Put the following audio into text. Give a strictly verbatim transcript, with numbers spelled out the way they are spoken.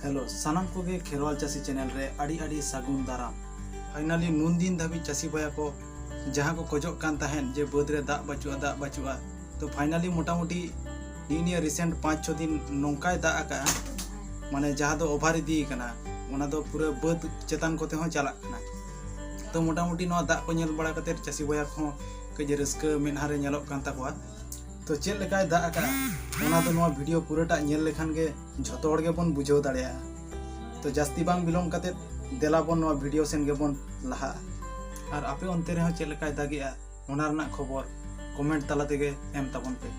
Hello, ᱥᱟᱱᱟᱢ ᱠᱚᱜᱮ ᱠᱷᱮᱨᱣᱟᱞ ᱪᱟᱹᱥᱤ ᱪᱮᱱᱮᱞ ᱨᱮ ᱟᱹᱰᱤ ᱟᱹᱰᱤ ᱥᱟᱹᱜᱩᱱ ᱫᱟᱨᱟᱢ᱾ ᱯᱷᱟᱭᱱᱟᱞᱤ ᱱᱩᱱ ᱫᱤᱱ ᱫᱷᱟᱹᱵᱤᱡ ᱪᱟᱹᱥᱤ ᱵᱚᱭᱦᱟ ᱠᱚ ᱡᱟᱦᱟᱸ ᱠᱚ ᱠᱷᱚᱡᱚᱜ ᱠᱟᱱ ᱛᱟᱦᱮᱸᱫ ᱡᱮ ᱵᱟᱹᱫᱽ ᱨᱮ ᱫᱟᱜ ᱵᱟᱹᱪᱩᱜᱼᱟ, ᱫᱟᱜ ᱵᱟᱹᱪᱩᱜᱼᱟ, ᱛᱚ ᱯᱷᱟᱭᱱᱟᱞᱤ ᱢᱚᱴᱟᱢᱩᱴᱤ ᱱᱤᱭᱟᱹ ᱱᱤᱭᱟᱹ ᱨᱤᱥᱮᱱᱴ ᱯᱟᱸᱪ ᱪᱷᱚ ᱫᱤᱱ ᱱᱚᱝᱠᱟᱭ ᱫᱟᱜ ᱟᱠᱟᱜᱼᱟ, ᱢᱟᱱᱮ ᱡᱟᱦᱟᱸ ᱫᱚ ᱳᱵᱷᱟᱨ ᱤᱫᱤ ᱠᱟᱱᱟ, ᱚᱱᱟ ᱫᱚ ᱯᱩᱨᱟᱹ ᱵᱟᱹᱫᱽ ᱪᱮᱛᱟᱱ ᱠᱚᱛᱮ ᱦᱚᱸ ᱪᱟᱞᱟᱜ ᱠᱟᱱᱟ᱾ ᱛᱚ ᱢᱚᱴᱟᱢᱩᱴᱤ ᱱᱚᱣᱟ ᱫᱟᱜ ᱠᱚ ᱧᱮᱞ ᱵᱟᱲᱟ ᱠᱟᱛᱮᱫ ᱪᱟᱹᱥᱤ ᱵᱚᱭᱦᱟ ᱠᱚᱦᱚᱸ ᱠᱟᱹᱡ ᱨᱟᱹᱥᱠᱟᱹ ᱢᱮᱫᱦᱟ ᱨᱮ ᱧᱮᱞᱚᱜ ᱠᱟᱱ ᱛᱟᱠᱚᱣᱟ᱾ ᱛᱚ ᱪᱮᱫ ᱞᱮᱠᱟᱭ ᱫᱟᱜ ᱟᱠᱟᱫᱼᱟ, ᱚᱱᱟ ᱫᱚ ᱱᱚᱣᱟ ᱵᱷᱤᱰᱤᱭᱳ ᱯᱩᱨᱟᱹᱴᱟᱜ ᱧᱮᱞ ᱞᱮᱠᱷᱟᱱ ᱜᱮ ᱡᱷᱚᱛᱚ ᱦᱚᱲ ᱜᱮᱵᱚᱱ ᱵᱩᱡᱷᱟᱹᱣ ᱫᱟᱲᱮᱭᱟᱜᱼᱟ᱾ ᱛᱚ ᱡᱟᱹᱥᱛᱤ ᱵᱟᱝ ᱵᱤᱞᱚᱢ ᱠᱟᱛᱮᱫ ᱫᱮᱞᱟ ᱵᱚᱱ ᱱᱚᱣᱟ ᱵᱷᱤᱰᱤᱭᱳ ᱥᱮᱱ ᱜᱮᱵᱚᱱ ᱞᱟᱦᱟᱜᱼᱟ᱾ ᱟᱨ ᱟᱯᱮ ᱚᱱᱛᱮ ᱨᱮᱦᱚᱸ ᱪᱮᱫ ᱞᱮᱠᱟᱭ ᱫᱟᱜᱮᱜᱼᱟ, ᱚᱱᱟ ᱨᱮᱱᱟᱜ ᱠᱷᱚᱵᱚᱨ ᱠᱚᱢᱮᱱᱴ ᱛᱟᱞᱟ ᱛᱮᱜᱮ ᱮᱢ ᱛᱟᱵᱚᱱ ᱯᱮ᱾